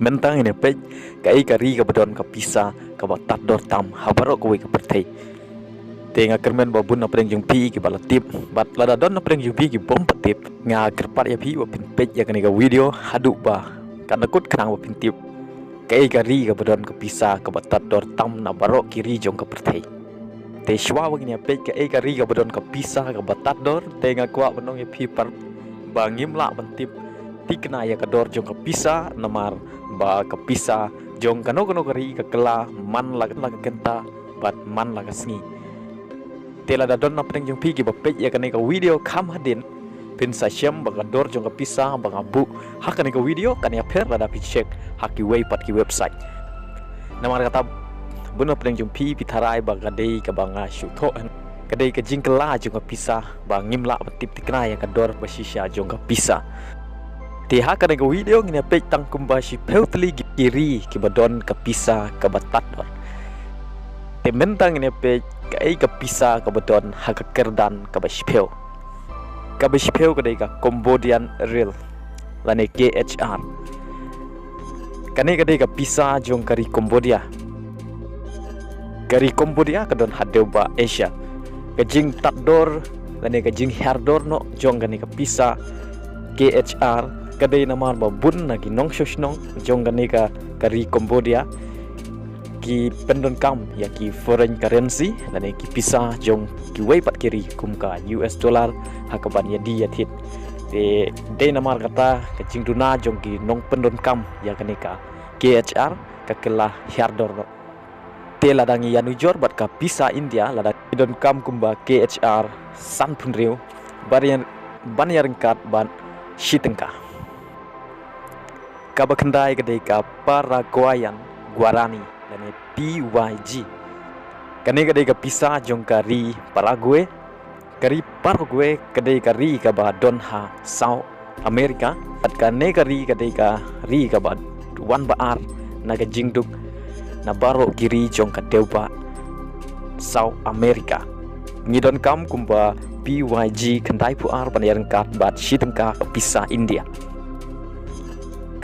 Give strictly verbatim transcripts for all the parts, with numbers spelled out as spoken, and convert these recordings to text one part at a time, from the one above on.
Mynta ngin ïa peit kaei ka ri kaba don ka pisa kaba tad dor tam ha baroh kawei ka pyrthei. Te nga kyrmen ba bun na pdeng jong phi kiba la tip, bad lada don na pdeng jong phi kibym pat tip, nga kyrpad ïa phi ba phin peit ïa kane ka video haduh ba kan da kut khnang ba phin tip kaei ka ri kaba don ka pisa kaba tad dor tam na baroh ki ri jong ka pyrthei. Te shuwa ba ngin ïa peit kaei ka ri kaba don ka pisa kaba tad dor, te nga kwah ban ong ïa phi pat ba ngim lah ban tip thikna ïa ka dor jong ka pisa, namar ba ka pisa jong kano kano ka ri ka kylla man la ka kynta bad man la ka sngi. Te lada don na pdeng jong phi kiba peit ïa kane ka video kham hadien, phin sa shem ba ka dor jong ka pisa ba nga buh ha kane ka video kan ïapher lada phi check ha kiwei pat ki website. Namar kata, bun na pdeng jong phi phi tharai ba ka dei kaba nga shu thoh, ka dei ka jingkylla jong ka pisa ba ngim lah ban tip thikna ïa ka dor ba shisha jong ka pisa. Te ha kane ka video ngin ïa peit tang kumba shiphew tylli ki ri kiba don ka pisa kaba tad dor. Te mynta ngin ïa peit kaei ka pisa kaba don ha ka kyrdan kaba shiphew. Kaba shiphew ka dei ka Cambodian Riel lane K H R. Kane ka dei ka pisa jong ka ri Cambodia. Ka ri Cambodia ka don ha dewbah Asia. Ka jingtad dor lane ka jinghiar dor noh jong kane ka pisa K H R ka dei namar ba bun na ki nongshong shnong jong kane ka, ka ri Cambodia ki pyndonkam ïa ki foreign currency lane ki pisa jong kiwei pat ki ri kum ka U S dollar ha kaban ïa die ïa thied. Te dei namar kata ka jingduna jong ki nongpyndonkam ïa kane ka K H R ka kylla hiar dor noh. Te lada ngi ïa nujor bad ka pisa India, lada ngi donkam kumba K H R sanphew hynriew ban ïa, ban ïa ryngkat bad shi tyngka. Kaba khyndai ka dei ka Paraguayan Guarani lane P Y G. Kane ka dei ka pisa jong ka ri Paraguay. Ka ri Paraguay ka dei ka ri kaba don ha South America, bad kane ka ri ka dei ka ri kaba wan ba ar na ka jingduk na baroh ki ri jong ka dewbah South America. Ngi donkam kumba P Y G khyndaiphew ar ban ïa ryngkat bad shi tyngka ka pisa India.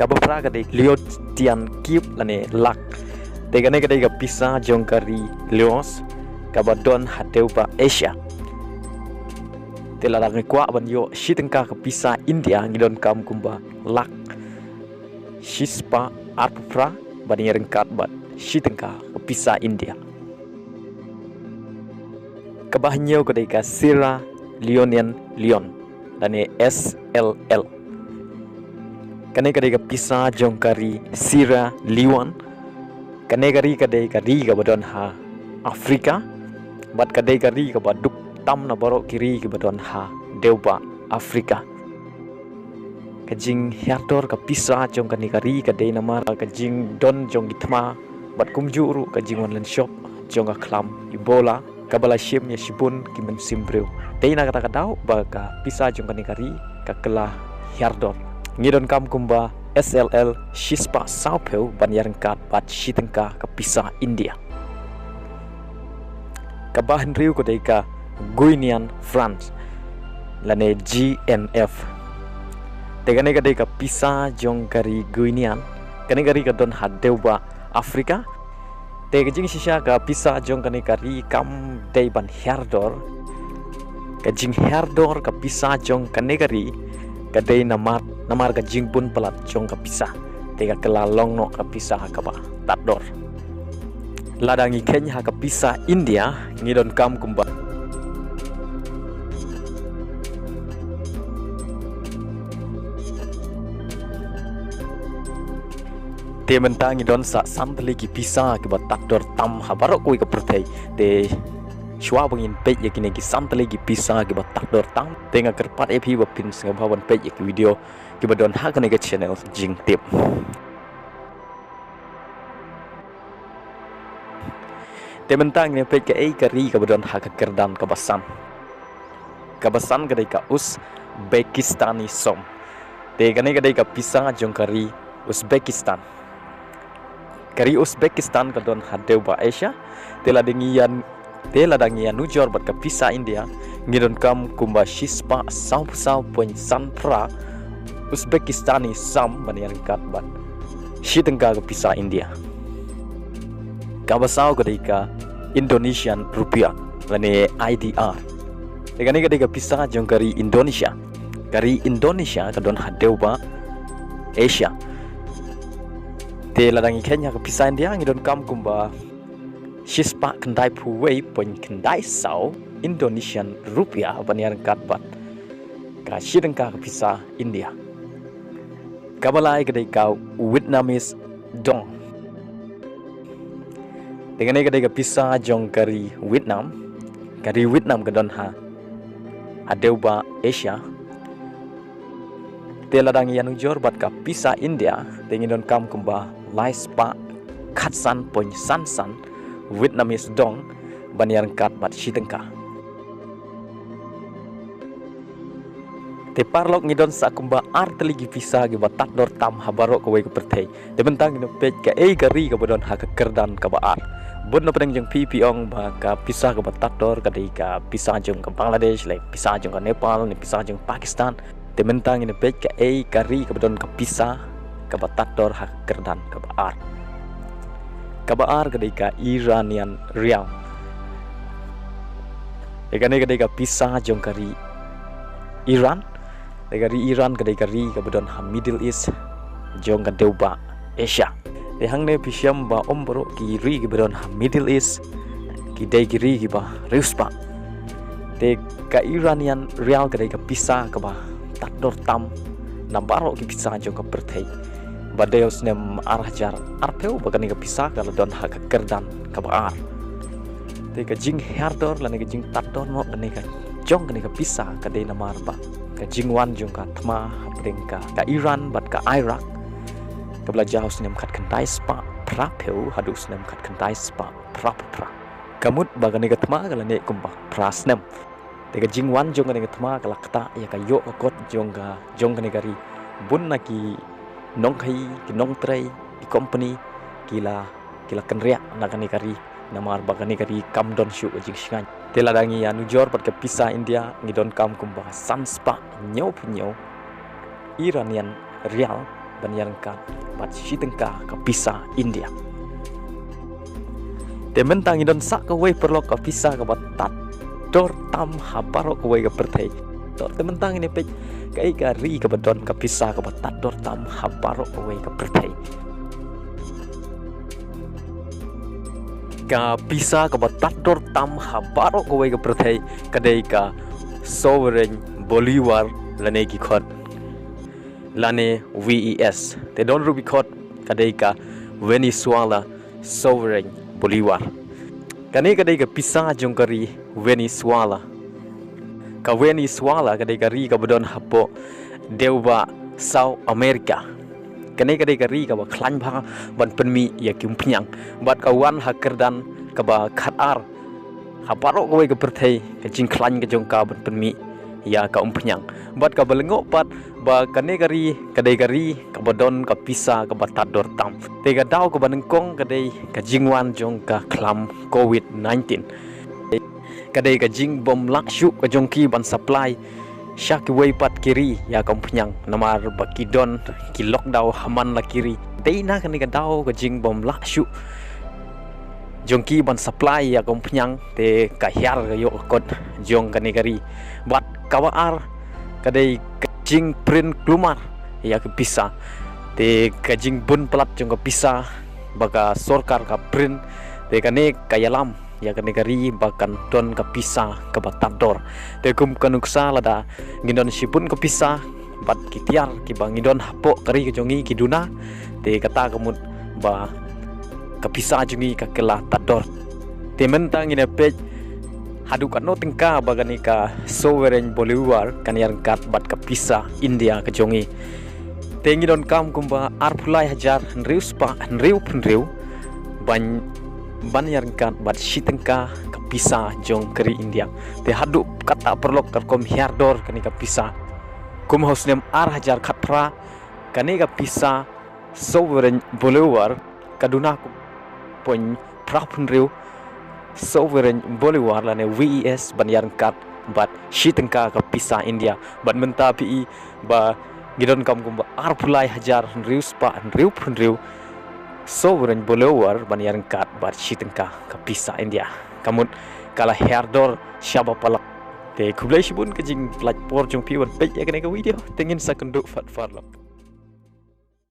Kaba phra ka dei Laotian kyib lane lak. Te kane ka dei ka pisa jong ka ri Laos kaba don ha dewbah Asia. Te lada ngi kwah ban ïoh shi tyngka ka pisa India ngi donkam kumba lak shispah arphew phra ban ïa ryngkat bad shi tyngka ka pisa India. Kaba hynñiew ka dei ka Sierra Leonean Leone lane S L L. Kane ka dei ka pisa jong ka ri Sierra Leone. Kane ka ri ka dei ka ri kaba don ha Africa, bad ka dei ka ri kaba duk tam na baroh ki ri kiba don ha dewbah Africa. Ka jinghiar dor ka pisa jong kane ka ri ka dei namar ka jingdon jong ki thma bad kumjuh ruh ka jingwan lynshop jong ka khlam Ebola kaba la shim ïa shibun ki mynsiem briew. Dei na kata ka daw ba ka pisa jong kane ka ri ka kylla hiar dor. Ngi donkam kumba S L L shispah sawphew ban ïa ryngkat bad shi tyngka ka pisa India. Kaba hynriew ka dei ka Guinean franc lane G N F. Te kane ka dei ka pisa jong ka ri Guinean. Kane ka ri ka don ha dewbah Africa. Te ka jingshisha ka pisa jong kane ka ri kam dei ban hiar dor. Ka jinghiar dor ka pisa jong kane ka ri ka dei namar, namar ka jingbun palat jong ka pisa. Te ka kylla long noh ka pisa kaba tad dor. Lada ngi kheiñ ha ka pisa India ngi donkam kumba. Te mynta ngi don sa san tylli ki pisa kiba tad dor tam ha baroh kawei ka pyrthei. Te shuwa ba ngin peit ïa kine ki san tylli ki pisa kiba tad dor tam, te nga kyrpad ïa phi ba phin sngewbha ban peit ïa ki video kiba don ha kane ka channel Jingtip. Te mynta ngin peit kaei ka ri kaba don ha ka kyrdan kaba san. Kaba san ka dei ka Uzbekistani som. Te kane ka dei ka pisa jong ka ri Uzbekistan. Ka ri Uzbekistan ka don ha dewbah Asia. Te lada ngi ïa, te lada ngi ïa nujor bad ka pisa India ngi donkam kumba shispah sawphew saw point san phra Uzbekistani som ban ïa ryngkat bad Shi tyngka ka pisa India. Kaba saw ka dei ka Indonesian rupiah lane I D R. Te kane ka dei ka pisa jong ka ri Indonesia. Ka ri Indonesia ka don ha dewbah Asia. Te lada ngi kheiñ ha ka pisa India ngi donkam kumba shispah khyndai phew wei point khyndai saw Indonesian rupiah ban ïaryngkat bad ka shi tyngka ka pisa India. Kaba lai ka dei ka Vietnamese dong. Te kane ka dei ka pisa jong ka ri Vietnam. Ka ri Vietnam ka don ha ha dewbah Asia. Te lada ngi ïanujor bad ka pisa India te ngi donkam kumba lai spah khatsan point san san Vietnamese dong ban ïaryngkat bad shi tyngka. Te paralok ngi don sa kumba ar tylli ki pisa kiba tad dor tam ha baroh kawei ka pyrthei. Te mynta ngin peit kaei ka ri kaba don ha ka kyrdan kaba ar. Bun na pdeng jong phi phi ong ba ka pisa kaba tad dor ka dei ka pisa jong ka Bangladesh, lane pisa jong ka Nepal, ne pisa jong Pakistan. Te mynta ngin peit kaei ka ri kaba don ka pisa kaba tad dor ha ka kyrdan kaba ar. Kaba ar ka dei ka Iranian rial. Te kane ka dei ka pisa jong ka ri Iran. Te ka ri Iran ka dei ka ri kaba don ha Middle East jong ka dewbah Asia. Te hangne phi shem ba um baroh ki ri kiba don ha Middle East ki dei ki ri kiba riewspah. Te ka Iranian rial ka dei ka pisa kaba tad dor tam na baroh ki pisa jong ka pyrthei. Ba dei ha u snem ar hajar arphew ba kane ka pisa ka la don ha ka kyrdan kaba ar. Te ka jinghiar dor lane ka jingtad dor noh kane ka jong kane ka pisa ka dei namar ba ka jingwan jong ka thma hapdeng ka, ka Iran bad ka Iraq kaba la jia ha u snem khatkhyndai spah phraphew haduh u snem khatkhyndai spah phraphew phra. Ka mut ba kane ka thma ka la neh kumba phra snem. Te ka jingwan jong kane ka thma ka la ktah ïa ka ïoh ka kot jong ka, jong kane ka ri. Bun na ki nongkhaïi, ki nongtrei, ki kompani ki la, ki la kynriah na kane ka ri namar ba kane ka ri kam don shuh ka jingshngaiñ. Te lada ngi ïanujor bad ka pisa India ngi donkam kumba san spah hynñiewphew hynñiew Iranian rial ban ïaryngkat bad shi tyngka ka pisa India. Te mynta ngi don sa kawei paralok ka pisa kaba tad dor tam ha baroh kawei ka pyrthei. To te mynta ngin ïa peit kaei ka ri kaba don ka pisa kaba tad dor tam ha baroh kawei ka pyrthei. Ka pisa kaba tad dor tam ha baroh kawei ka pyrthei ka dei ka Sovereign Bolivar lane ki khot lane V E S. Te don ruh ki khot ka dei ka Venezuela Sovereign Bolivar. Kane ka dei ka pisa jong ka ri Venezuela. Ka Venezuela ka dei ka ri kaba don hapoh dewbah South America. Kane ka dei ka ri kaba khlaiñ bha ban pynmih ïa ki umphniang bad ka wan ha kyrdan kaba khatar ha baroh kawei ka pyrthei ka jingkhlaiñ ka jong ka ban pynmih ïa ka umphniang. Bad kaba lyngngoh pat ba kane ka ri ka dei ka ri kaba don ka pisa kaba tad dor tam. Te ka daw kaba nyngkong ka dei ka jingwan jong ka khlam covid nineteen. Ka dei ka jingbym lah shuh ka jong ki ban supply sha kiwei pat ki ri ïa ka umphniang namar ba ki don ki lockdown ha man la ki ri. Dei na kane ka daw ka jingbym lah shuh jong ki ban supply ïa ka umphniang te ka hiar ka ïoh ka kot jong kane ka ri. Bad kaba ar ka dei ka jingprint kulmar ïa ka pisa. Te ka jingbun palat jong ka pisa ba ka sorkar ka print te kane ka ïalam ïa kane ka ri ba kan don ka pisa kaba tad dor. Te kum ka nuksa lada ngi don shibun ka pisa bad ki tiar kiba ngi don hapoh ka ri ka jong ngi ki duna te kata ka mut ba ka pisa jong ngi ka kylla tad dor. Te mynta ngin ïa peit haduh katno tyngka ba kane ka Sovereign Bolivar kan ïaryngkat bad ka pisa India ka jong ngi. Te ngi donkam kumba arphew lai hajar hynriew spah hynriew phew hynriew ban, ban ïaryngkat bad shi tyngka ka pisa jong ka ri India. Te haduh katta paralok katkum hiar dor kane ka pisa. Kum ha u snem ar hajar khatphra kane ka pisa Sovereign Bolivar ka duna kum point phra phew hynriew Sovereign Bolivar lane V E S ban ïaryngkat bad shi tyngka ka pisa India. Bad mynta phi i ba Ngi donkam kumba arphew lai hajar hynriew spah hynriew phew hynriew sovereign borrowers ban ïaryngkat bad shi tyngka ka pisa India. Kamut ka la hiar dor shaba palat. Te khublei shibun ka jingpeit por jong phi ban peit ïa kane ka video. Te ngin sa kynduh pat paralok.